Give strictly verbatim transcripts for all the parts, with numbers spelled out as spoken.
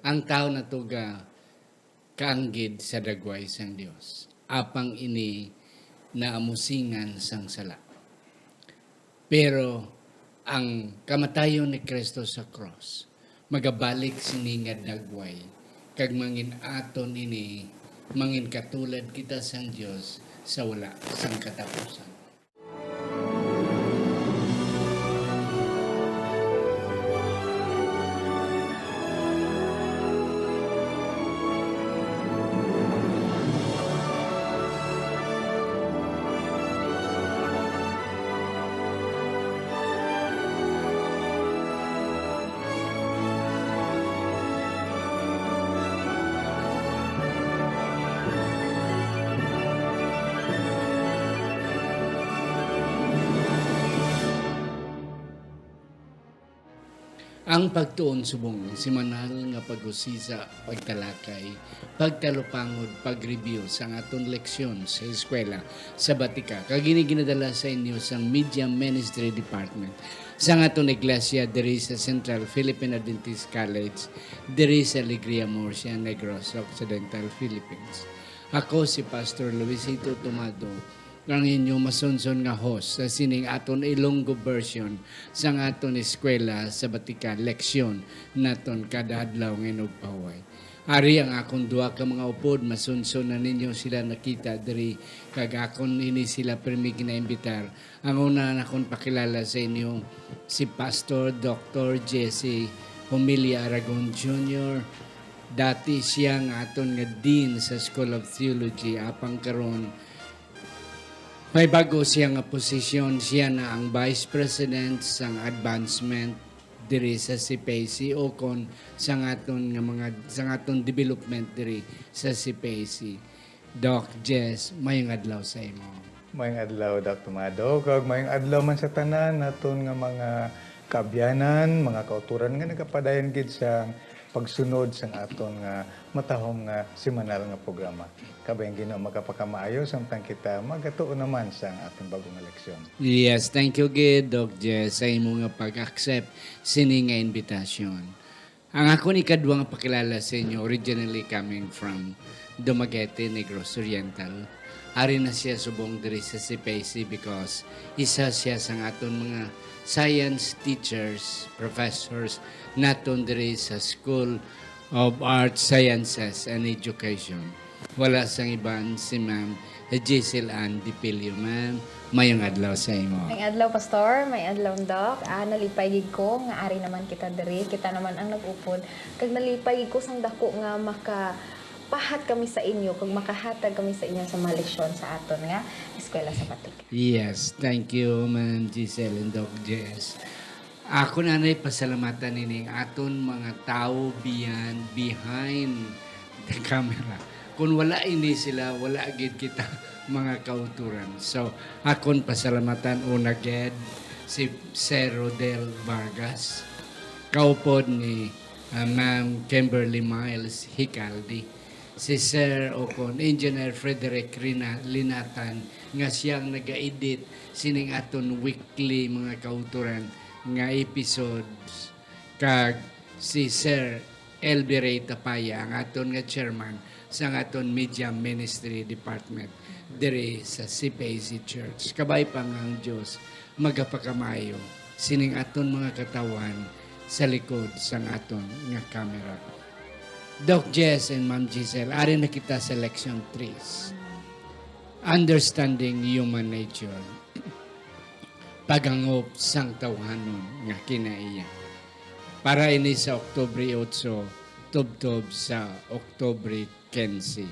Ang tawo natuga kaanggid sa dagway sang Dios, apang ini naamusingan sang sala. Pero ang kamatayon ni Cristo sa krus magabalik sini nga dagway, kag mangin aton ini, mangin katulad kita sang Dios sa wala sang katapusan. Ang pagtuon subong semanal nga pag-usisa, pagtalakay, pagtalupangod, pag-review sang aton leksyon sa eskwela sabatika, kag ini ginadala sa inyo sang Media Ministry Department sang aton iglesia diri sa Central Philippine Adventist College, diri sa Alegria, Murcia, Negros Occidental, Philippines. Ako si Pastor Luisito Tomado, ang inyo masunson nga host sa sining aton Ilonggo version sang aton eskwela sabatika leksyon naton kada adlaw nga inugpahuway. Ari ang akon duha ka mga upod, masunson na ninyo sila nakita diri, kag akon ini sila pirmi ginaimbitar. Ang una, ang akon pakilala sa inyo, si Pastor Doctor Jesse Humilya Aragon Junior. Dati siya nga aton nga Dean sa School of Theology, apang karon may bag-o siya nga posisyon. Siya na ang Vice President sang advancement diri sa C P A C, o kon sang aton nga mga, sang aton development diri sa C P A C. Doc Jess, mayong adlaw sa imo. Mayong adlaw, Doc Tomado, kag mayong adlaw man sa tanan naton nga mga kaabyanan, mga kautoran nga nagapadayon gid sa pagsunod sang aton nga matahom nga semanal nga programa. Kabay ang Ginoo magapakamaayo samtang kita magatuo naman sa aton bag-o nga leksyon. Yes, thank you gid, Doc Jess, sa imo nga pag-accept sini nga invitation. Ang akon ikadwa nga pakilala sa inyo, originally coming from Dumaguete, Negros Oriental. Ari na siya subong diri sa C P A C because isa siya sang aton mga science teachers, professors naton diri sa School of Arts, Sciences, and Education. Wala sang iban, si Ma'am Giselle Ann Dipilio. Ma'am, mayong adlaw sa imo. May adlaw, Pastor. May adlaw, Doc. Ah, nalipay gid ko nga ari naman kita diri. Kita naman ang nag-upod. Kag nalipay gid ko sang dako nga makapahat kami sa inyo, kag makahatag kami sa inyo sa mga leksyon sa aton nga eskwela sabatika. Yes, thank you, Ma'am Giselle and Doc Jess. Ako na nay pasalamatan nining aton mga tawo biyan behind the camera. Kung wala ini sila, wala gid kita mga kauturan. So, akon pasalamatan una gid si Sir Rodel Vargas, kaupod ni, ah, Ma'am Kimberly Miles Hicaldi, si Sir o kon Engineer Frederick Rina-, Linatan, nga siya ang naga-edit sining aton weekly mga kauturan nga episodes, kag si Sir L B Ray Tapaya, ang aton nga chairman sang aton Media Ministry Department diri sa C P A C Church. Kabay pa nga ang Dios magapakamayo sining aton mga katawhan sa likod sang aton nga camera. Doc Jess and Ma'am Giselle, ari na kita sa leksyon three. Understanding human nature. Paghangop sang tawhanon nga kinaiya. Para ini sa Oktubre otso, tubtob sa Oktubre quince.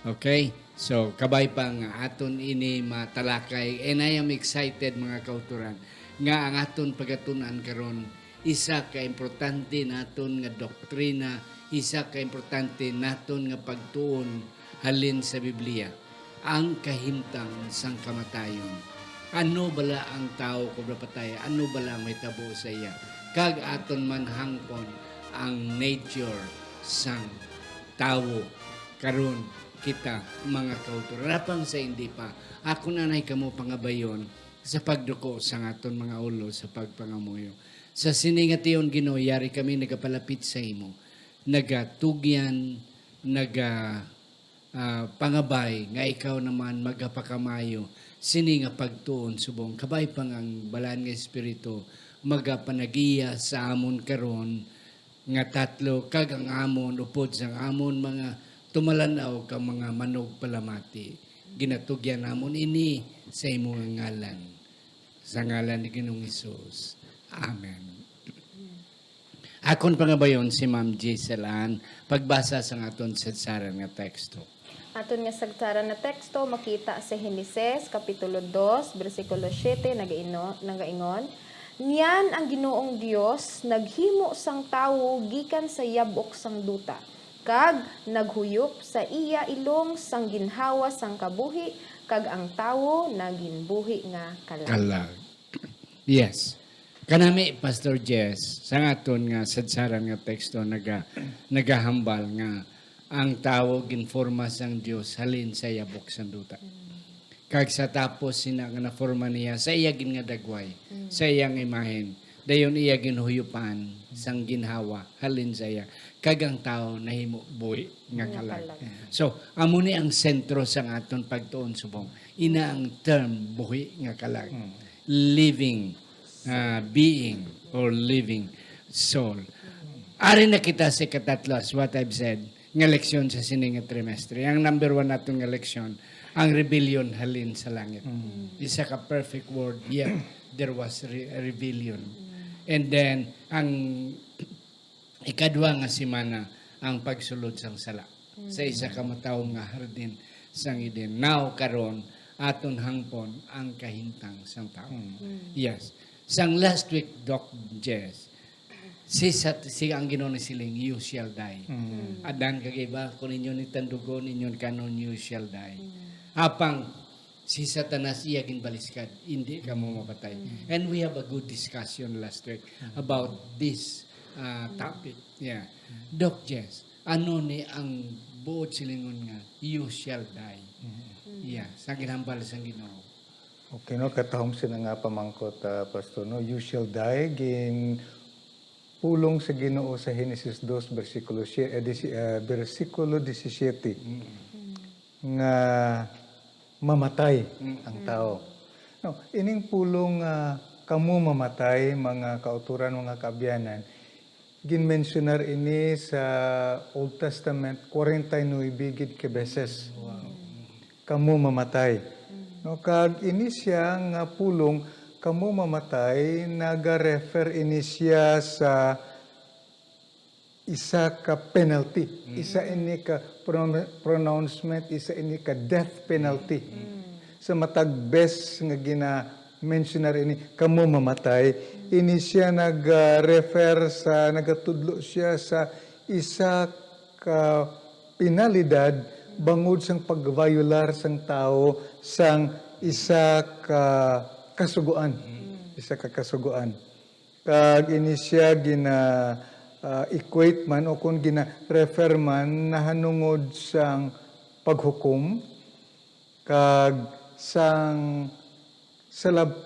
Okay? So, kabay pa nga aton ini matalakay. And I am excited, mga kauturan, nga ang aton pagatun-an karon, isa ka importante naton nga doktrina, isa ka importante naton nga pagtuon halin sa Biblia, ang kahimtang sang kamatayon. Ano bala ang tawo kung napatay? Ano bala ang mahitabo sa iya? Kag aton man hangpon ang nature sang tawo karon, kita, mga kauturan. Apang sa hindi pa, ako na nay kamo pangabayon sa pagduko sang aton mga ulo sa pagpangamuyo. Sa sini nga tion, Ginoo, yari kami nagapalapit sa imo. nagatugyan, naga, ah, pangabay nga ikaw naman magapakamayo sini nga pagtuon subong kabay pa nga ang Balaan nga Espiritu magapanagiya sa amon karon nga tatlo kag ang amon upod sang amon mga tumalan-aw kag mga manugpalamati. Ginatugyan namon ini sa imo nga ngalan, sa ngalan ni Ginoong Hesus. Amen. Akon pangabayon si Ma'am Giselle Ann, pagbasa sang aton sadsaran nga teksto. Aton nga sadsaran nga teksto makita sa Henesis, Kapitulo dos, bersikulo siete, nagaino-, nagaingon, "Niyan ang Ginoong Dios naghimo sang tawo gikan sa yab-ok sang duta, kag naghuyop sa iya ilong sang ginhawa sang kabuhi, kag ang tawo nagin buhi nga kalag." Kalag. Yes. Kanami, Pastor Jess, sa aton nga sadsaran nga teksto, naga-, nagahambal nga ang tawo ginforma sang Dios halin sa yab-ok sang duta. Mm. Kag sa tapos sina nga naforma niya, sa iya gin nga dagway, mm, sa iyang imahen, dayon iya ginhuyupan sang ginhawa halin sa iya, kag ang tawo nahimo buhi nga, nga kalag, kalag. So, amo ni ang sentro sang aton pagtuon subong. Ina ang term buhi nga kalag. Mm. Living, ah, being or living soul. Ari na kita sa ikatatlo, as what I've said, nga leksyon sa sini nga trimestre. Ang number one naton nga leksyon, ang rebellion halin sa langit. Mm. Isa ka perfect world, yet there was re-, rebellion. Mm. And then, ang ikadwa nga semana, ang pagsulod sang sala sa isa ka matawom nga hardin sang Eden. Now, karon, aton hangpon ang kahimtang sang tawo. Mm. Yes. Sang last week, Doc Jess, si Sat-, si ang Ginoo nasiling, "You shall die." Mm. Adan kag Eva, kung inyo ni tandugon, inyo kanon, "You shall die." Mm. Apang si Satanas iya ginbaliskad, "Hindi kamo mapatay." Mm. And we have a good discussion last week, mm, about this, uh, topic. Yeah. Mm. Doc Jess, ano ni ang buot silingon nga, "You shall die"? Mm. Yeah, sa ginhambal sang Ginoo. Okay, no, katahom sina nga pamangkot, ah, Pastor, no? "You shall die," gin pulong sa Ginoo sa Henesis dos, bersikulo sie-, eh, disi-, eh, bersikulo disisiete, mm, nga mamatay, mm, ang tawo. No, ining pulong nga kamo mamatay, mga kauturan, mga kaabyanan, ginmensyonar ini sa Old Testament kwarenta y nuebe gid ka beses. Wow. Kamo mamatay. Mm. No, kag ini sia nga pulong, "Kamo mamatay," naga-refer ini sia sa isa ka penalty. Mm. Isa ini ka pronoun-, pronouncement, isa ini ka death penalty. Mm. Sa matag bes nga gina-mensionar ini, "Kamo mamatay," ini sia nag-refer sa, nagatudlo sia sa isa ka penalidad bangod sang pag-violar sang tawo sang isa ka kasugoan. Mm. Isa ka kasugoan. Kag ini sia gina, ah, equate man o kon gina-refer man nahanungod sang paghukom kag sang salab-,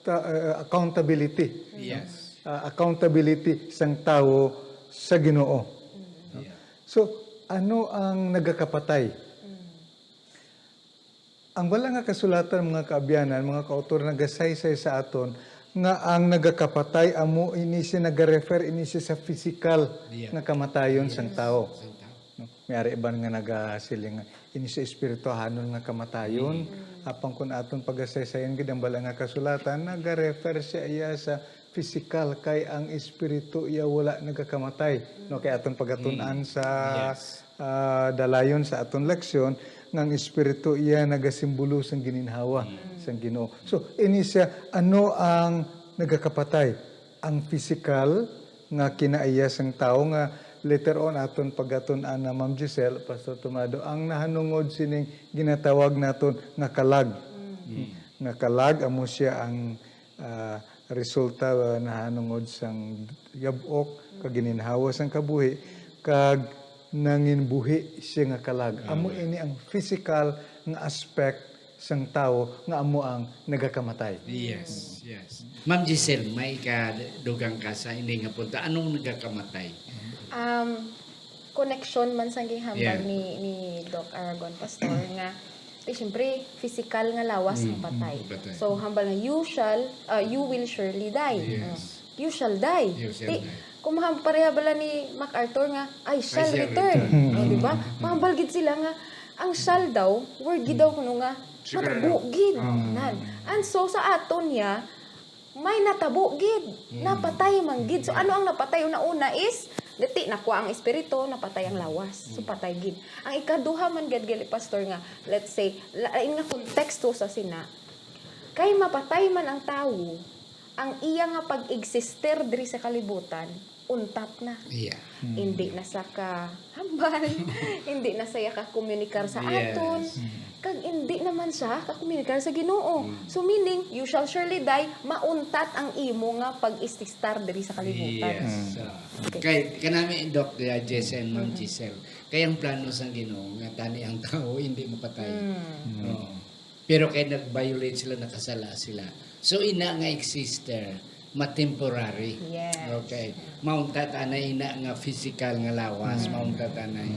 ta-, ah, accountability. Yes. Ah, accountability sang tawo sa Ginoo. Mm. Yeah. So, ano ang nagakapatay? Mm. Ang Bala nga Kasulatan, mga kaabyanan, mga kautor, nagasaysay sa aton nga ang nagakapatay amo ini siya, nagarefer ini siya sa pisikal, yeah, nga kamatayon sang, yes, tawo. Sang tawo. No? May ari iban nga nagasiling nga ini siya espirituhanon nga kamatayon. Mm. Apang kun aton pagasaysayan gid ang Bala nga Kasulatan, nagarefer siya iya sa pisikal, kay ang espiritu iya wala nagakamatay. No, kay aton pagatun-an, mm, sa, yes, ah, dalayon sa aton leksyon, nga ang espiritu iya nagasimbolo sang gininhawa, mm, sang Ginoo. So, ini siya, ano ang nagakapatay? Ang pisikal nga kinaiya sang tawo nga later on aton pagatun-an na, Ma'am Giselle, Pastor Tomado, ang nahanungod sining ginatawag naton nga kalag. Mm. Nga kalag, amo siya ang ah, resulta, ah, nahanungod sang yab-ok kag gininhawa sang kabuhi, kag nanginbuhi siya nga kalag. Amo, amen, ini ang physical nga aspect sang tawo nga amo ang nagakamatay. Yes, yes. Ma'am Giselle, may ikadugang ka sa ini nga punto. Anong nagakamatay? Um, connection man sang gihambal Yeah. ni ni Doc Aragon, Pastor, nga di, siyempre, physical nga lawas ang Mm, patay. mm, patay. So, hambal nga, "You shall, uh, you will surely die." Yes. Uh, "You shall die." You shall Di, die. Kung maham-, pareha bala ni MacArthur nga, "I shall shall return." return. O, di ba? Mahambal gid sila nga, ang "shall" daw, word gid daw kuno nga, Sigurado. matabo gid. Ah. Nan. And so, sa aton niya, may natabo gid. Napatay man gid. So, ano ang napatay? Una-una is, dati, nakuha ang espiritu, napatay ang lawas. So, patay gid. Ang ikaduha man gid, gali, Pastor, nga, let's say, lain nga konteksto sa sina, kay mapatay man ang tawo, ang iya nga pag-existir diri sa kalibutan, untat na. Yeah. Hindi na sa kahambal, hindi na saya ka komunikar sa Yes. aton, kag hindi naman siya ka komunikar sa Ginoo. So, meaning, "You shall surely die," mauntat ang imo nga pag-ististar diri sa kalibutan. Yes. Ah. Okay. Kay kanami, Doc, uh, Jess and Ma'am Giselle, kay ang plano sang Ginoo nga tani ang tawo hindi mapatay. Oo. Pero kay nag-violate sila, nakasala sila. So, ina nga exister, matemporary. Yes. Okay. Mauntat anay ina nga physical nga lawas, mauntat anay.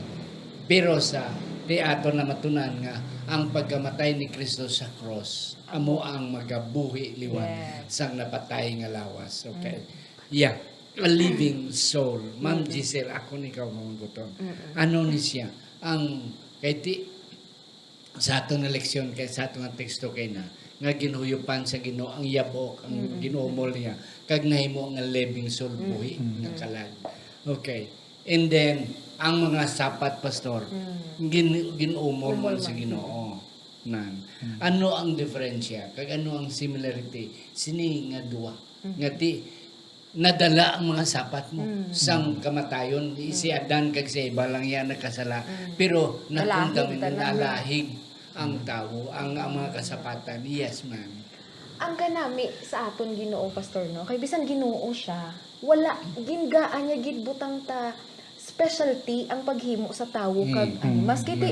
Pero sa ti aton namatunan nga ang pagkamatay ni Kristo sa cross, amo ang magabuhi liwat Yes. sang napatay nga lawas. Okay. Yeah. A living soul. Ma'am Giselle, ako ni ikaw mamangguton. Ano ni siya? Ang, kay ti, sa aton nga leksyon, kay sa aton nga teksto kay na, nga ginhuyupan sa Ginoo ang yabok, ang ginumol niya, kag nahimo nga living soul, buhi nga kalag. Okay. And then, ang mga sapat, Pastor, gin, ginumol Umol man sa man. Ginoo. Nan. Ano ang diferensya? Kag ano ang similarity? Sini nga duwa. Nga ti, nadala ang mga sapat mo sang kamatayon. Si Adan kag si Eva lang yan nagkasala. Pero Nalahig nakundamin, tanan. Nalahig ang tawo, ang, ang mga kasapatan. Yes, ma'am. Ang kanami sa aton Ginoo, Pastor, no? Kay bisan Ginoo siya, wala, gingaan niya gid butang ta specialty ang paghimo sa tawo kag Mm. animals. Kay ti,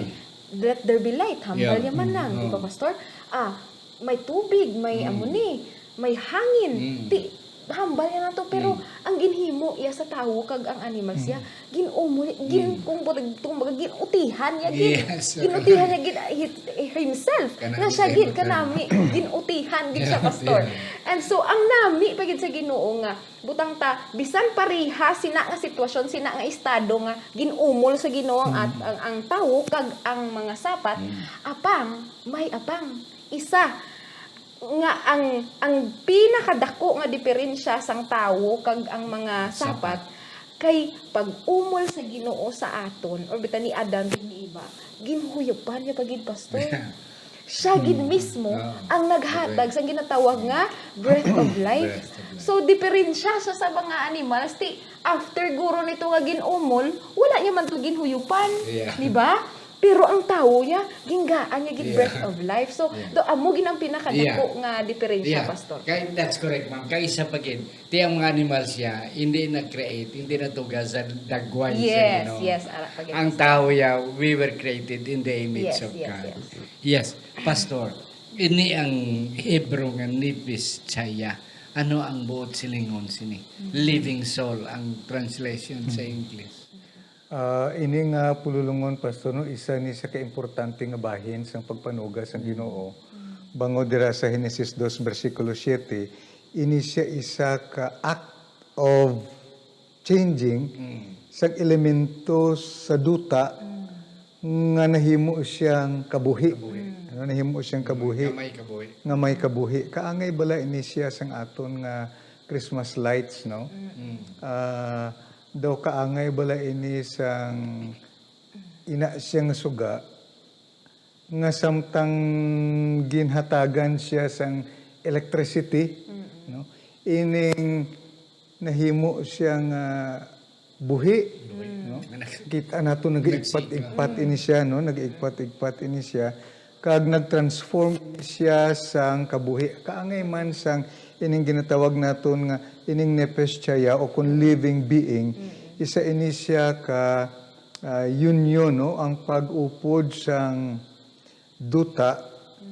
let there be light, hambal Yeah. niya man lang, Mm. di ba, Oo. Pastor? Ah, may tubig, may Mm. amo ni, may hangin. Mm. Ti, hambal niya na to, pero Mm. ang ginhimo iya sa tawo kag ang animals niya, ginumol, gin, Mm. kung, kung, kumbaga, ginutihan niya gid. Yes. Ginutihan niya gid, ah, hi-, himself. Kanami Nga siya siya gid, ginutihan. Kanami, ginutihan gid siya, Yeah, Pastor. yeah. And so, ang nami pa gid sa Ginoo nga, butang ta, bisan pareha sina nga sitwasyon, sina nga estado nga ginumol sa Ginoo ang, at, ang, ang tawo kag ang mga sapat, Mm. apang, may apang, isa, nga ang, ang pinakadako nga diferensya sang tawo kag ang mga Sapat. sapat kay pag-umol sa Ginoo sa aton, or bitaw ni Adan kag ni Eva, ginhuyupan niya pa gid, Pastor. Siya gid mismo Ah, ang naghatag okay. sang ginatawag nga breath of life. Breath of life. So, diferensya siya sa mga animals. Ti, after guro nito nga ginumol, wala niya man to ginhuyupan. Yeah. Di ba? Pero ang tawo niya, gingaan niya gid Yeah. breath of life. So, Yeah. do, amo gid ang pinakadako Yeah. nga diferensya, Pastor. Kay, that's correct, ma'am. Kay isa pa gid, ti ang mga animals siya, hindi nag-create, hindi natuga sa dagway sa Yes, Ginoo. yes, ara pa gid, Ang Pastor. Tawo ya, we were created in the image Yes, of yes, God. yes. Yes, Pastor. Ini ang Hebrew nga nefesh chaya. Ano ang buot silingon sini? Living soul ang translation sa English. Ah, ini nga pululungon, Pastor, no, isa ni sa kaimportante nga bahin sang pagpanuga sang Ginoo. Bangod dira sa Genesis dos, bersikulo siete, ini siya isa ka act of changing sang elemento sa duta nga nahimo siyang kabuhi. Ano, nahimo siyang kabuhi. Nga may kabuhi. Nga may kabuhi. Kaangay bala ini siya sang aton nga Christmas lights, no? Ah, daw kaangay bala ini sang ina siya nga suga nga samtang ginhatagan siya sang electricity, no? Ining nahimo siya nga buhi, no? Kita nato nag-igpat-igpat ini siya, no? Nag-igpat-igpat ini siya. Kag nag-transform siya sang kabuhi. Kaangay man sang ining ginatawag naton nga ining nefesh chaya o kun living being, isa ini siya ka, ah, union, no? Ang pag-upod sang duta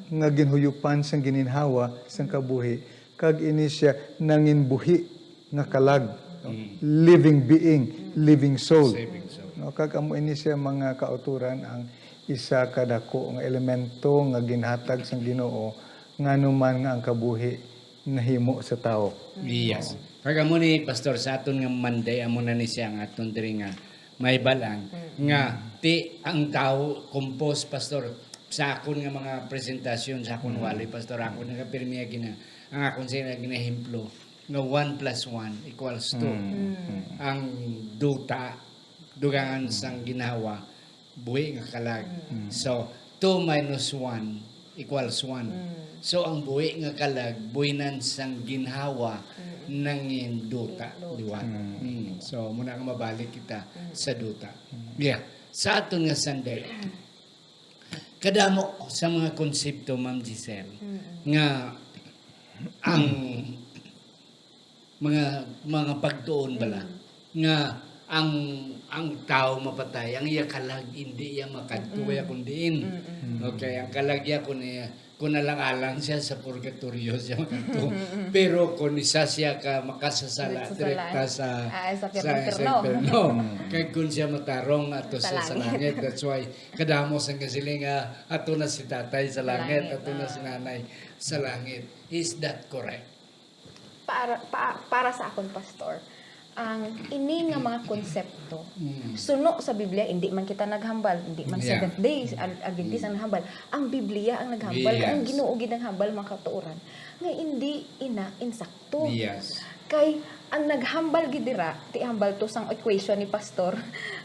nga ginhuyupan sang gininhawa sang kabuhi, kag ini siya nanginbuhi nga kalag, no? Living being, living soul. Saving soul. No, kag amo ini siya, mga kautoran, ang isa ka dako nga elemento nga ginhatag sang Ginoo, ngano man nga ang kabuhi nahimo sa tawo. Yes. Kag amo ni, Pastor, sa aton nga Monday, amo na ni siya ang aton diri nga mahibal-an, nga ti ang tawo, compose, Pastor, sa akon nga mga presentasyon, sa akon wali, Pastor, ako nagapirmi nga gina-, ang akon sila ginahemplo nga one plus one equals two. Mm. Ang duta, dugangan sang ginhawa, buhi nga kalag. Mm. So, two minus one equals one. Mm. So, ang buhi nga kalag, buhinan sang ginhawa, nangin duta, duta, di ba? Mm. Mm. So, muna nga mabalik kita sa duta. Mm. Yeah. Sa aton nga Sunday, kadamo sa mga konsepto, Ma'am Giselle, Mm-mm. nga ang mga, mga pagtuon bala Mm. nga ang, ang tawo mapatay, ang iya kalag hindi iya makadto Mm. kaya kun diin. Mm-mm. Okay, ang kalag iya kun iya, kun alang-alang siya sa purgatorio siya makadto. Mm-mm. Pero kun isa siya ka makasasala, Makasasala. direkta sa, Ah, sa sa, sa impyerno. impyerno. Mm. Kay kun siya matarong ato sa, sa Sa langit. langit. That's why kadamo sang kasiling nga ato na si tatay sa Sa langit, langit, ato na ah. si nanay sa langit. Is that correct? Para, pa-, para sa akon, Pastor, ang ini nga mga konsepto, Mm. suno sa Biblia, hindi man kita naghambal, hindi man Yeah. Seventh Day Ad-, Adventist Mm. ang naghambal. Ang Biblia ang naghambal, kag ang Yes. Ginoo gid naghambal, mga katuoran, nga hindi ina insakto. Yes. Kay ang naghambal gid dira, ti hambal to sang equation ni Pastor,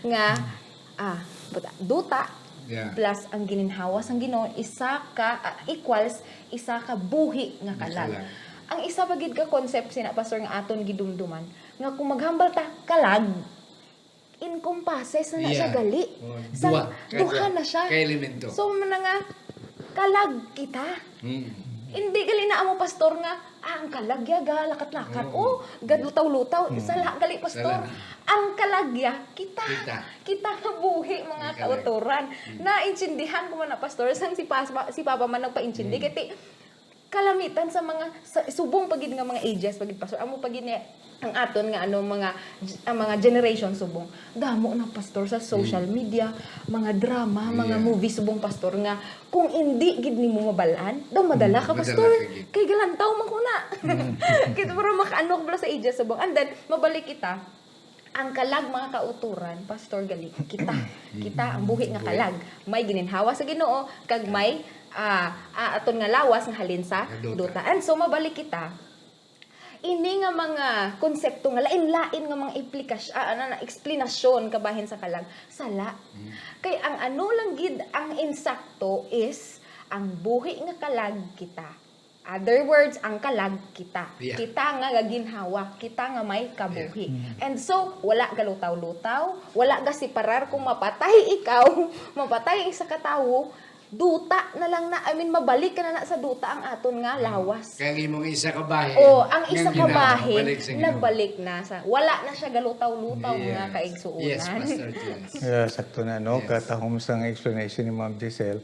nga, Mm. ah, buta-, duta Yeah. plus ang gininhawa sang Ginoo, isa ka, ah, equals isa ka buhi nga Nga kalag. kalag. Ang isa pa gid ka concept sina, Pastor, nga aton gidumduman, nga kung maghambal ta kalag, encompasses na na siya Yeah. gali. Oh, Sang duha. Kay duha duha. na siya. Kay elemento. So, muna nga, kalag kita. Mm. Hindi gali na amo, Pastor, nga, ah, ang kalag ya ga, lakat-lakat. Oo. Oh, gadlutaw-lutaw. Mm. Sala gali, Pastor. Sala. Ang kalag ya, kita. Kita. Kita nga buhi, mga Ang kalag. kautoran. Mm. Naintindihan ko man na, Pastor, sang si Pas-, si Papa man nagpaintindi, Mm. kay ti-, kalamitan sa mga, sa, subong pa gid nga mga ages pa gid, Pastor. Amo pa gid ni ang aton nga, ano, mga, ang mga generation subong. Damo na, Pastor, sa social Mm. media, mga drama, mga Yeah. movie subong, Pastor, nga kung indi gid nimo mabal-an, daw madala Mm, ka, madala Pastor. ka gid. Kay galantaw man ko na. Mm. Kay para makaano ko bala sa ages subong. And then, mabalik kita, ang kalag, mga kautoran, Pastor, gali, kita. Kita ang buhi nga Buhi. kalag. May gininhawa sa Ginoo, kag may, ah, ah, aton nga lawas nga halin sa Sa duta. duta. And so, mabalik kita. Ini nga mga konsepto nga lain-lain nga mga implikas-, ah, ano na, eksplanasyon kabahin sa kalag, sala. Mm. Kay ang ano lang gid ang insakto is ang buhi nga kalag kita. Other words, ang kalag kita. Yeah. Kita nga gaginhawa, kita nga may kabuhi. Yeah. Mm. And so, wala galutaw-lutaw, wala gaseparar kung mapatay ikaw, mapatay ang isa ka tawo, duta na lang na, I mean, mabalik ka na na sa duta ang aton nga Mm. lawas. Kaya ang imong isa ka bahin, Oh, ang isa nga ka ginawa, bahin, balik sa Ginoo. nagbalik na sa, wala na siya galutaw-lutaw, mga Yes. kaigsuonan. Yes, Pastor Jules. Yeah, sakto na, no? Yes. Katahom sang explanation ni Ma'am Giselle.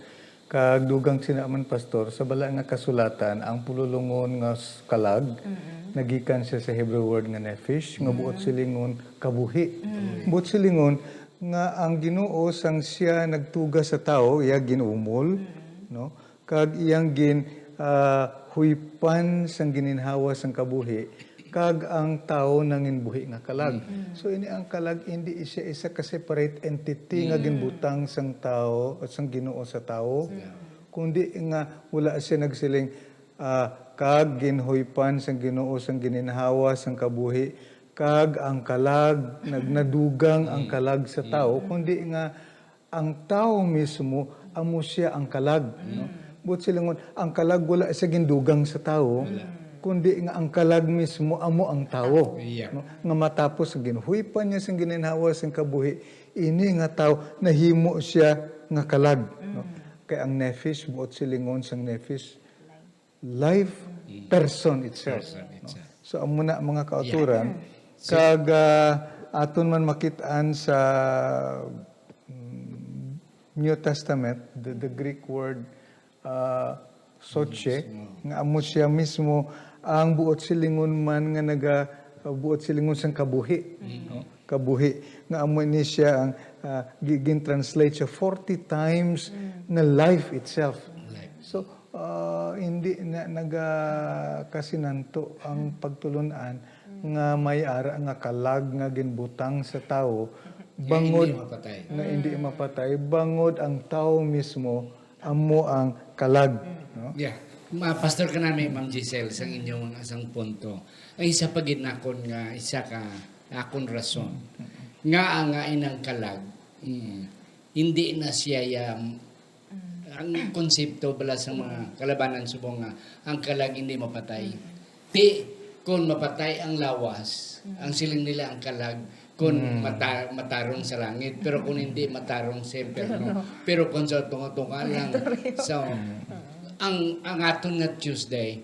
Kag dugang sina man, Pastor, sa bala nga kasulatan, ang pululungon nga s-, kalag, Mm-mm. nagikan siya sa Hebrew word nga nephesh, nga buot Mm. silingon, kabuhi. Mm. Buot silingon, nga ang Ginoo sang siya nagtuga sa tawo, iya gin-umol, Mm. no? Kag iyang gin-, ah, huypan sang gininhawa sang kabuhi, kag ang tawo nangin buhi nga kalag. Mm. So, ini ang kalag, hindi siya isa ka separate entity nga Mm. ginbutang sang tawo, sang Ginoo sa tawo, Yeah. kundi nga wala siya nagsiling, ah, kag ginhuypan sang Ginoo sang gininhawa sang kabuhi, kag ang kalag, nag-, nadugang ang Mm. kalag sa tawo, Mm. kundi nga ang tawo mismo, amo siya ang kalag, no? Mm. Buot silingon, ang kalag wala siya gindugang sa tawo, Wala. kundi nga ang kalag mismo amo ang tawo, Tawo. Yeah. no? Nga matapos ang ginhuypan niya sang gininhawa sang kabuhi, ini nga tawo nahimo siya nga kalag, no? Mm. Kay ang nephesh, buot silingon sang nephesh, life, Mm. person itself, Person no? itself. So, amo na, mga kauturan, Yeah. Mm. So, kag, ah, aton man makit-an sa, mm, New Testament, the, the Greek word, ah, soche, Yes, no. nga amo siya mismo ang buot silingon man nga naga-, buot silingon sang kabuhi, Mm. no? kabuhi, nga amo ni siya ang, ah, gi-, gin-translate siya forty times nga life itself. Life. So, ah, hindi na nagakasinanto ang pagtulun-an nga may ara nga kalag nga ginbutang sa tawo Nga bangod hindi mapatay. nga hindi mapatay, bangod ang tawo mismo amo ang kalag, no? Yeah. Ma-, Pastor, kanami, Ma'am Giselle, sang inyong asang punto. Ang isa pa gid nakon nga, isa ka akon rason nga ang, nga inang kalag, mm, hindi na siya ya-, ang konsepto bala sa mga kalabanan subong nga ang kalag hindi mapatay. Ti, kung mapatay ang lawas, ang siling nila ang kalag, kung Mm. mata-, matarong sa langit, pero kung hindi, matarong sa impyerno. Pero kung sa tunga-tunga lang. So, ang, ang aton nga Tuesday,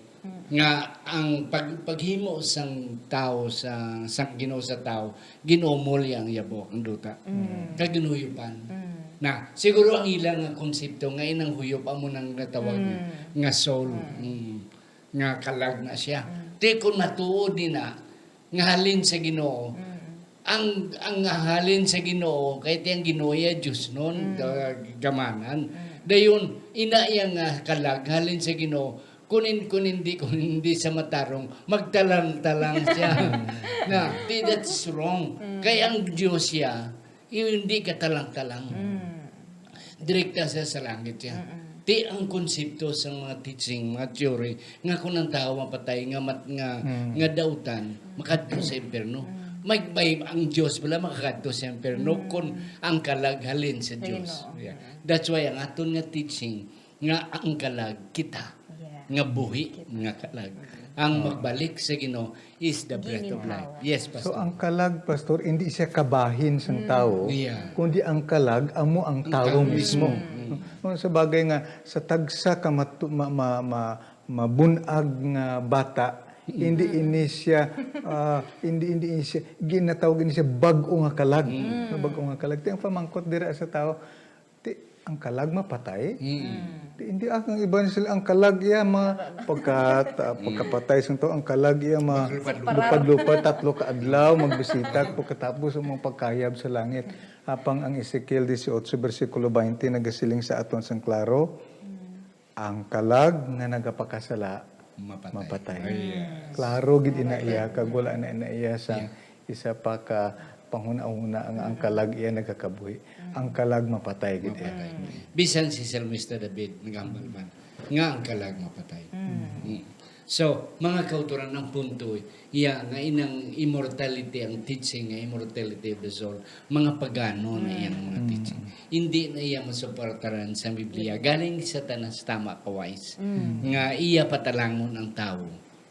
nga ang pag-, paghimo sang tao sa, sang Ginoo sa tao, ginumol iya ang yabo, ang duta. Mm. Kag ginhuyupan. Mm. Na, siguro ang ila nga konsepto nga inang huyop amo nang natawag Mm. nga soul. Mm. Mm. Nga kalag na siya. Mm. Ti kon matuod ni na, nga halin sa Ginoo, Mm. ang, ang halin sa Ginoo, kay ti ang Ginoo iya Dios nun, Mm. ga-, gamanan. Mm. Dayon, ina iya nga kalag, halin sa Ginoo, kun hin-, kun hindi, kun hindi sa matarong, magtalang-talang siya. Mm. Na, ti, that's wrong. Mm. Kay ang Dios siya, hindi katalang-talang. Mm. Direkta siya sa langit siya. Mm-mm. Ti ang konsepto sa mga teaching, mga theory, nga kung ang tawo mapatay, nga mat-, nga, Mm. nga dautan, makadto sa impyerno. Mm. May, may, ang Dios pala makakadto sa impyerno Mm. kung ang kalag halin sa Dios. Ginoo. Yeah. Mm. That's why ang aton nga teaching, nga ang kalag kita, Yes. nga buhi, Kita. nga kalag. Mm. Ang Ah. magbalik sa Ginoo is the breath of life. Ginhawa. Yes, So, Pastor. ang kalag, Pastor, hindi siya kabahin sang Mm. tawo, Yeah. kundi ang kalag amo ang Ang tawo tawo mismo. mismo. Mm. No, sa bagay nga, sa tagsa ka matu-, ma-, ma-, ma-, mabun-ag nga bata, Mm. hindi ini siya, ah, hindi, hindi ini siya, ginatawag ini siya bag-o nga kalag. Mm. Bag-o nga kalag. Ti ang pamangkot dira sa tawo, ti, ang kalag mapatay? Mm. Ti, hindi, ah, ang iban sila, ang kalag iya ma-, pagka-, ta-, Mm. pagkapatay sang tawo, ang kalag iya ma-, Maglupad-lupad. lupad-lupad, tatlo ka adlaw, magbisita, pagkatapos ang mga pagkayab sa langit. Apang ang Ezekiel dieciocho, bersikulo twenty, nagasiling sa aton sang klaro, Mm. ang kalag nga nagapakasala, Mapatay. mapatay. Ay, yes. Klaro gid ina iya, kag wala na ina iya sang Yeah. isa pa ka panghunahuna nga ang Mm. kalag iya nagakabuhi. Mm. Ang kalag mapatay gid iya. Mapatay. Mm. Bisan si Salmista David, nagahambal man, nga ang kalag mapatay. Mm. Mm. So, mga kautoran, ang punto, iya nga inang immortality, ang teaching nga immortality of the soul, mga pagano na iya nga mga Mm. teaching. Hindi na iya masuportaran sa Biblia. Galing sa tanan sa tama ka wais. Mm. Nga iya patalangon ang tawo.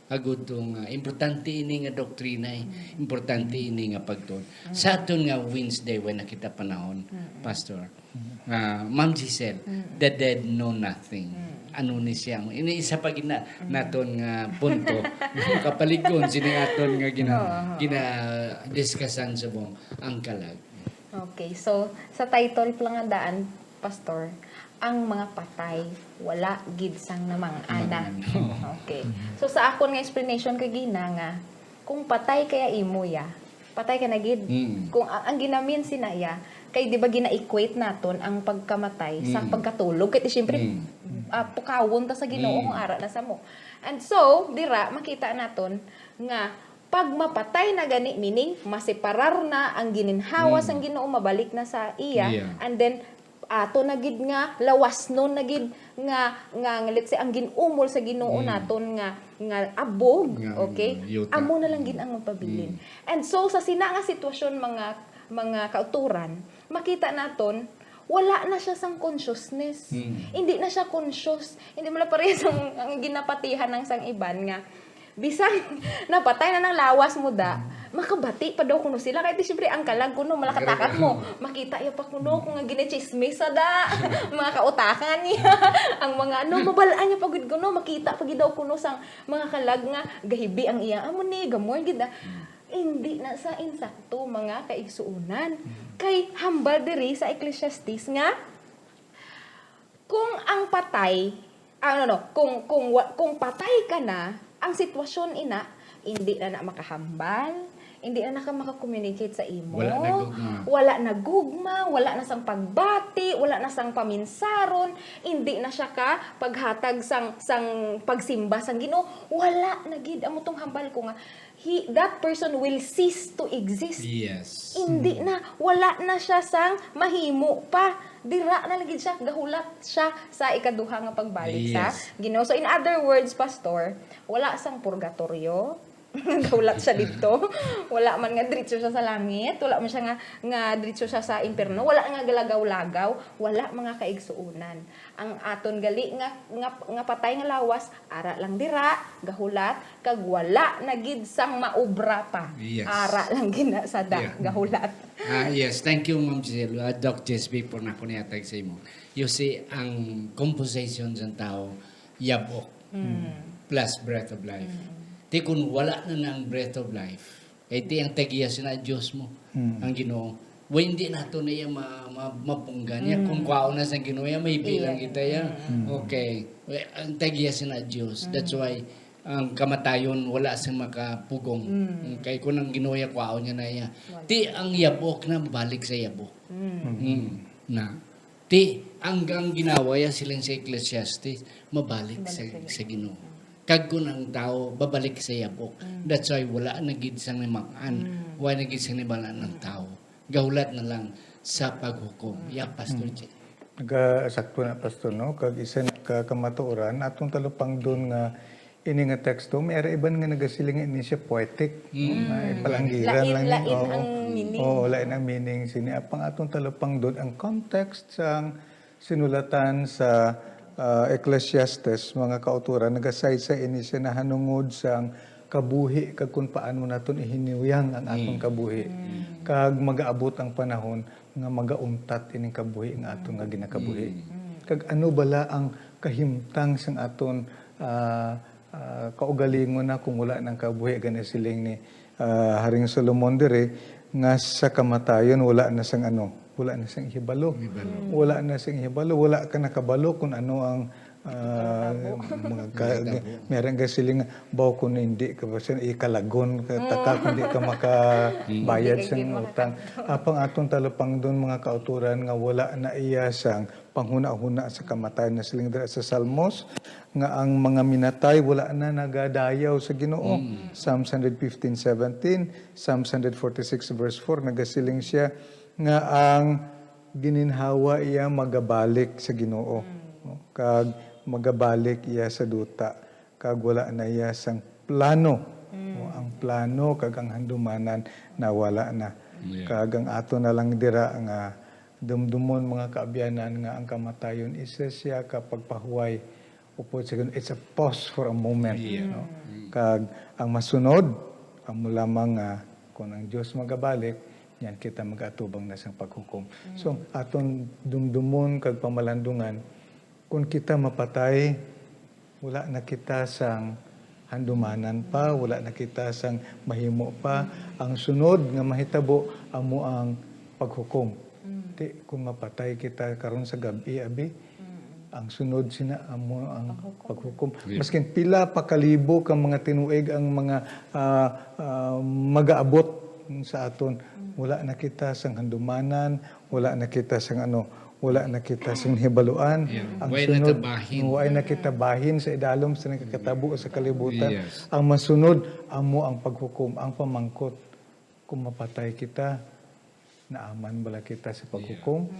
Agud to nga, importante ini nga doktrina, eh. Mm. Importante ini nga pagtuon. Mm. Sa aton nga Wednesday, wala na kita panahon, Mm. Pastor. Mm. Ah, Ma'am Giselle, Mm. the dead know nothing. Mm. Ano ni siya? Ini isa pa gina-, Mm. naton nga punto. Kapalig-on sini aton nga gina-, Oo. gina-discussan subong ang kalag. Okay, so sa title pala nga daan, Pastor, ang mga patay wala gid sang namang-ana. Namang-ana. Okay. Mhm. So sa akon nga explanation kagina nga, kung patay kaya imo ya, patay ka na gid. Mm. Kung a-, ang ginamin sina ya, kay di ba gina-equate naton ang pagkamatay sa Mm. pagkatulog? Kay siyempre, Mm. ah, pukawon ta sa Ginoo Mm. kung ara na sa mo. And so, dira makita naton nga pag mapatay na gani, meaning maseparar na ang gininhawa Mm. sang Ginoo, mabalik na sa iya, Iya. and then ato na gid nga lawasnon na gid nga, nga, nga, let's say, ang gin-umol sa Ginoo Mm. naton nga, nga abog, Nga, okay? mm, yuta. Amo na lang gid Mm. ang magpabilin. Mm. And so, sa sina nga sitwasyon, mga, mga kautoran, makita naton, wala na siya sang consciousness. Mm. Hindi na siya conscious. Hindi mo lang parehas ang, ang ginapatihan ng sang iban nga, bisan napatay na ng lawas mo da, Mm. makabati pa daw kuno sila. Kaya di, siyempre, ang kalag kuno, malakatakat Correct. mo. Makita iya pa kuno kung ang ginachismis sa da. Mga kautakan niya. Ang mga, ano, mabalaan niya pa gid kuno, makita pa gid daw kuno sang mga kalag nga gahibi ang iya. Amo ni, gamor gid, ah. Mm. Hindi na sa insakto, mga kaigsuunan. Mm. Kay hambal diri sa Ecclesiastes nga, kung ang patay, ah, no, no, kung, kung wa-, kung patay ka na, ang sitwasyon ina, hindi na na makahambal, Hindi na naka-, maka-communicate sa imo. Wala na gugma. Wala na gugma, wala na sang pagbati, wala na sang paminsaron, hindi na siya ka paghatag sang, sang pagsimba sang Ginoo. Wala na gid. Amo tong hambal ko nga, he, that person will cease to exist. Yes. Hindi na, wala na siya sang mahimo pa. Dira na lang gid siya, gahulat siya sa ikaduha nga pagbalik sa Yes. Ginoo. So in other words, Pastor, wala sang purgatoryo. Gahulat siya dito. Wala man nga diretso siya sa langit, wala man siya nga, nga diretso siya sa impyerno, wala nga galagaw-lagaw, wala mga kaigsuonan. Ang aton gali nga, nga, nga patay nga lawas, ara lang dira, gahulat, kag wala na gid sang maobra pa. Yes. Ara lang gid na sa da, Yeah. gahulat. Ah, yes, thank you, Ma'am Giselle. Ah, Doc Jess, before na ako nihatag sa imo. You see, ang composition sa tao, yabok plus breath of life. Ti kung wala na na ang breath of life, kay ti ang tagiya sina Dios mo, ang Ginoo. Wa, hindi nato na iya ma, ma, mapunggan niya. Kung kwaon na sa Ginoo, ya, may bilang Iya. kita ya. Okay. Wa, ang tagiya sina Dios. That's why ang kamatayon wala sing makapugong. Kay kung ang Ginoo ya, kwaon niya na iya. Ti ang yabok na mabalik sa yabok. Mm. Na. Ti ang, ang ginawa ya siling sa Ecclesiastes, mabalik sa, Balik sa sa Ginoo. Kag kun ang tao babalik sa yabok, that's why wala na gid sang nimakan, wala na gid sang nibalaan ang tao. Gahulat na lang sa paghukom. Ya, Pastor J. Nagasakto na, Pastor, no? Kag isa na ka kamatuoran, atong talupangdon nga ini nga teksto, may ara iban nga nagasiling nga ini siya poetic. Mm. Nga ipalanggiran Lain, lang. lain Oo. ang meaning. Oo, lain ang meaning. Sini apang atong talupangdon, ang context sang sinulatan sa ah, Ecclesiastes, mga kautoran, nagasaysay ini siya nahanungod sang kabuhi kag kung paano naton ihinuyang ang aton kabuhi. Kag magaabot ang panahon nga magauntat ining kabuhi nga aton nga ginakabuhi. Kag ano bala ang kahimtang sang aton ah, ah, kaugalingon na kung wala nang kabuhi, gani siling ni ah, Haring Solomon diri nga sa kamatayon wala na sang ano, wala na sang ihibalo. Wala na sang ihibalo, wala ka nakabalo kung ano ang ah, mga ka, may arang ka siling nga, baw kung hindi ka basta ikalagon ka, taka kung di ka makabayad Hindi ka sang gid utang. Apang atong talupangdon, mga kautoran, nga wala na iya sang panghuna-huna sa kamatayon, na siling dira sa Salmos nga ang mga minatay wala na nagadayaw sa Ginoo. Psalms one fifteen seventeen, Psalms one forty-six verse four, nagasiling siya nga ang gininhawa iya magabalik sa Ginoo, no? Kag magabalik iya sa duta, kag wala na iya sang plano. No? Ang plano kag ang handumanan nawala na. Yeah. Kag ang ato na lang dira nga dumdumon, mga kaabyanan, nga ang kamatayon isa siya ka pagpahuway upod sa Ginoo. It's a pause for a moment. Yeah. No? Kag ang masunod, amo lamang nga kung ang Dios magabalik, yan kita mag-atubang na sang paghukom. So, aton dumdumon kag pamalandungan, kung kita mapatay, wala na kita sang handumanan pa, wala na kita sang mahimo pa. Ang sunod nga mahitabo amo ang paghukom. Ti, kung mapatay kita karon sa gab-i, abi, ang sunod sina amo ang paghukom. Yeah. Maskin pila pa kalibo ka mga tinuig ang mga ah, ah, magaabot sa aton, wala na kita sang handumanan, wala na kita sang ano, wala na kita sang hibaluan. Yeah. Ang Way na sunod, tabahin. Way na kita bahin sa idalom sa nagakatabo sa kalibutan. Yes. Ang masunod amo ang paghukom, ang pamangkot. Kung mapatay kita, naaman bala kita sa paghukom?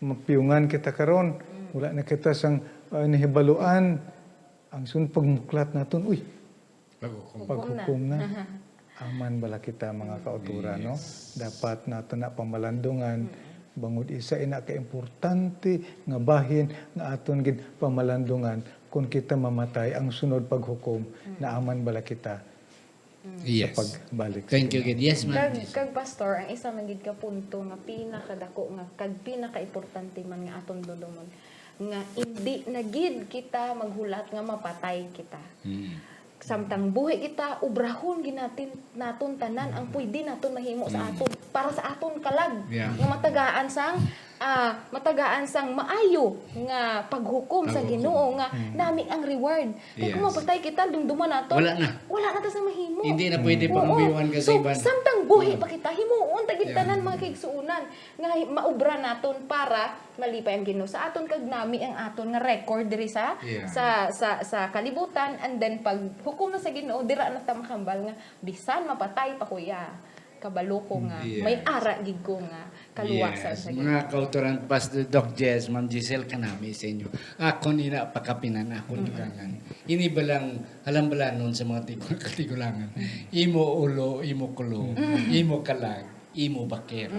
Mapiyungan kita karon, wala na kita sang ah, nahibaluan. Ang sunod pagmuklat naton, uy, Paghukom. paghukom na. Aman bala kita, mga kauturan, no? Dapat nato na pamalandungan, bangod isa ina ka importante nga bahin nga aton gid pamalandungan, kung kita mamatay, ang sunod paghukom, naaman bala kita sa Yes. pagbalik sa Thank you, Ginoo. good. Yes, ma'am. Kag, kag pastor, ang isa man gid ka punto nga pinakadako nga kag pinakaimportante man nga aton dudumon, nga hindi na gid kita maghulat nga mapatay kita. Mm. Samtang buhi kita, ubrahon gid natin, naton tanan ang pwede naton mahimo sa aton, para sa aton kalag, Yeah. nga matagaan sang ah, matagaan sang maayo nga paghukom sa Paghukom. Ginoo nga nami ang reward. Kay kung Yes. mapatay kita, dumduman nato. Wala na. Wala na ta sa mahimo. Hindi na pwede Oo. pangamiwan ka sa So, iban. samtang buhi Yeah. pa kita, himuon ta gid Yeah. tanan, mga kaigsuonan, nga hi- maubra naton para malipay ang Ginoo sa aton kag nami ang aton nga record diri sa Yeah. sa sa sa kalibutan, and then pag hukom na sa Ginoo, dira na ta makahambal nga bisan mapatay pa ko, ya, kabalo ko nga Yes. may ara gid ko nga kaluwasan Yes, sa Ginoo. Mga kautoran, Pastor Doc Jess, Ma'am Giselle, kanami sa inyo. Ako nila pakapinan, ako dugangan. Ini balang halambalanon sa mga tigo- katigulangan. Imo ulo, imo kulong, imo kalag, imo bakero.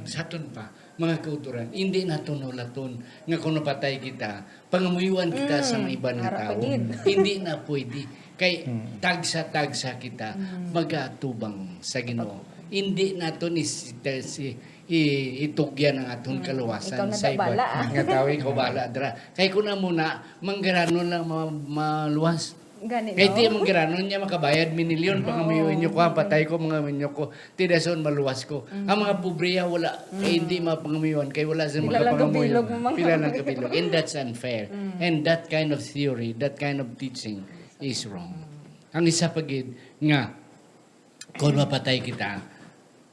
Saton pa, mga kautoran, hindi naton hulaton nga kung napatay kita, pangamuyoan kita sa mga iban nga Ara pa tawo. gid. Hindi na pwede. Kay tagsa-tagsa kita magatubang sa Ginoo. Hindi naton is, si, i, itugyan ang aton kaluwasan Ikaw na sa da iban bala, ah. nga tawo. Ikaw bala, dra. Kay kung amo na, manggaranon lang ma- maluwas. Gani, Kay no? di manggaranon niya makabayad minilyon, pangamuyoan niyo ko, ang patay ko, mga minyo ko, ti dason maluwas ko. Ang mga pobre ya, wala, kay hindi mapangamuyoan, kay wala sila Pila lang makapangamuyo. kabilog mo, mga Pila lang kabilog. And that's unfair. And that kind of theory, that kind of teaching is wrong. Ang isa pa gid nga, kung mapatay kita,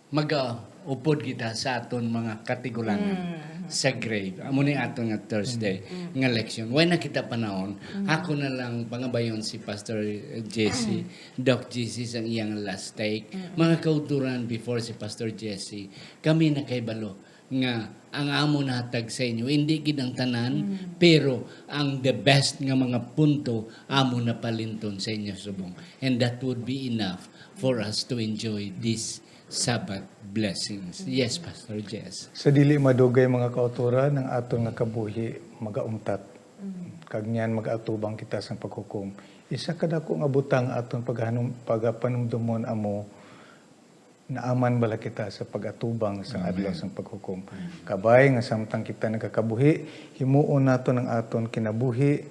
mag-upod kita sa aton mga katigulangan sa grave. Amo ni aton nga Thursday nga leksyon. Way na kita panahon. Ako na lang pangabayon si Pastor Jesse, Doc Jesse, sa iyang last take. Mga kauturan, before si Pastor Jesse, kami nakahibalo nga ang amo nahatag sa inyo, hindi gid ang tanan, pero ang the best nga mga punto amo na palinton sa inyo subong. And that would be enough for us to enjoy this Sabbath blessings. Yes, Pastor Jess. Sa dili madugay, mga kauturan, ang aton nga kabuhi magauntat. Kag niyan mag-atubang kita sang paghukom. Isa ka dako nga butang aton paghanum- pagapanumdomon amo, naaman bala kita sa pag-atubang sang Amen. Adlaw sang Paghukom. Kabay nga samtang kita nagakabuhi, himuon naton ang aton kinabuhi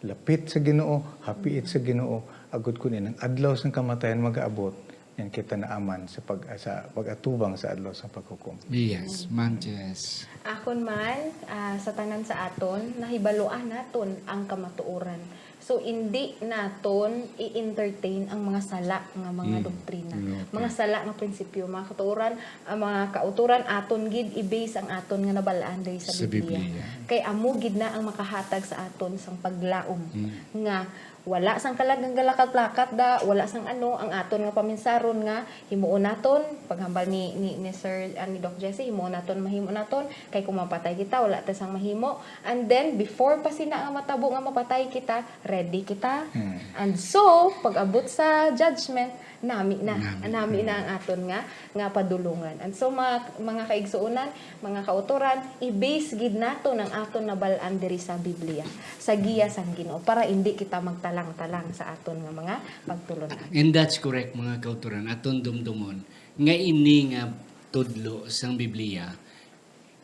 lapit sa Ginoo, hapiit sa Ginoo, agod kun inang adlaw sang kamatayon magaabot, yan kita naaman sa pag sa pag-atubang sa Adlaw sang Paghukom. Yes, Ma'am Jess. Akon man, ah, sa tanan sa aton, nahibaluan naton ang kamatuoran. So, indi naton i-entertain ang mga sala nga mga Mm. doktrina, Okay. mga sala nga prinsipyo, mga kauturan, ang mga kauturan aton gid i-base ang aton nga nabal-an diri sa, Sa Biblia. Biblia. Kay amo gid na ang makahatag sa aton sang paglaom Mm. nga wala sang kalag nga galakat-lakat da, wala sang ano, ang aton nga paminsaron nga himuon naton, paghambal ni, ni, ni Sir, ah, ni Doc Jesse, himuon naton, mahimo naton, kay kung mapatay kita, wala ta sang mahimo. And then, before pa sina nga matabo nga mapatay kita, ready kita. Hmm. And so, pag-abot sa judgment, nami na, Nami. nami na ang aton nga, nga padulungan. And so, mga, mga kaigsuonan, mga kautoran, i-base gid nato ang aton nabal-an diri sa Biblia, sa giya sang Ginoo, para hindi kita magtalang-talang sa aton nga mga pagtulon-an. And that's correct, mga kauturan. Aton dumdumon nga ini nga tudlo sang Biblia,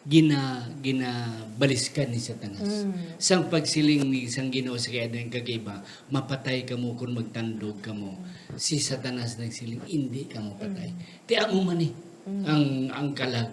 gina ginabaliskan ni Satanas. Mm. Sang pagsiling ni sang Ginoo sa kay Adan kag Eva, "Mapatay kamo kung magtandog kamo." Si Satanas nagsiling, "Hindi kamo patay." Ti amo man ni ang ang kalag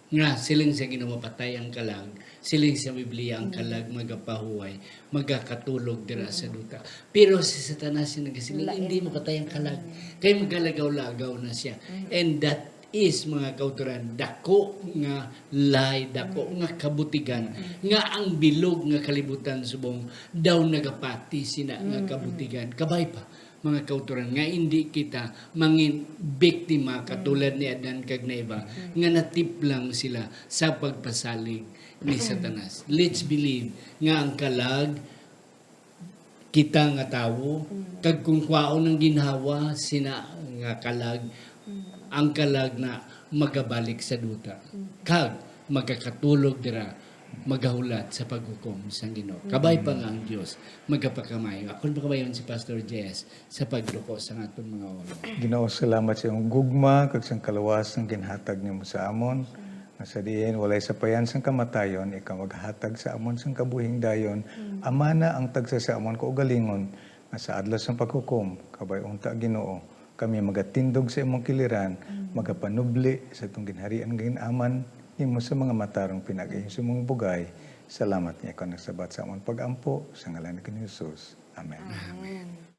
nga siling sa Ginoo, "Mapatay ang kalag." Siling sa Biblia, "Ang kalag magapahuway, magakatulog dira sa duta." Pero si Satanas yung nagasiling, Lain. "Hindi mapatay ang kalag." Kay magalagaw-lagaw na siya. And that is, mga kauturan, dako nga lie, dako nga kabutigan, nga ang bilog nga kalibutan subong daw nagapati sina nga kabutigan. Kabay pa, mga kauturan, nga hindi kita mangin biktima katulad ni Adan kag ni Eva, nga natiplang sila sa pagpasalig ni Satanas. Let's believe nga ang kalag kita nga tawo, kag kung kwaon ang ginhawa sina nga kalag, ang kalag na magabalik sa duta, kag magakatulog dira, magahulat sa paghukom sang Ginoo. Kabay pa nga ang Dios magapakamayo. Akon pagkamayon si Pastor Jess sa pagduko sa aton mga ulo. Ginoo, salamat sa imong gugma kag sang kalawas nga ginhatag nimo sa amon. Nga sa diin walay sapayan sang kamatayon, ikaw maghatag sa amon sang kabuhing dayon. Amana ang tagsa sa amon kaugalingon, nga sa adlaw sang paghukom, kabay unta, Ginoo, kami magatindog sa imong kiliran, magapanubli sa atong ginharian nga gin-aman, Imo sa mga matarong pinag-ayon sa mong bugay. Salamat nga ikaw nagsabat sa amon pag-ampo sa ngalan ni Jesus. Amen. Amen.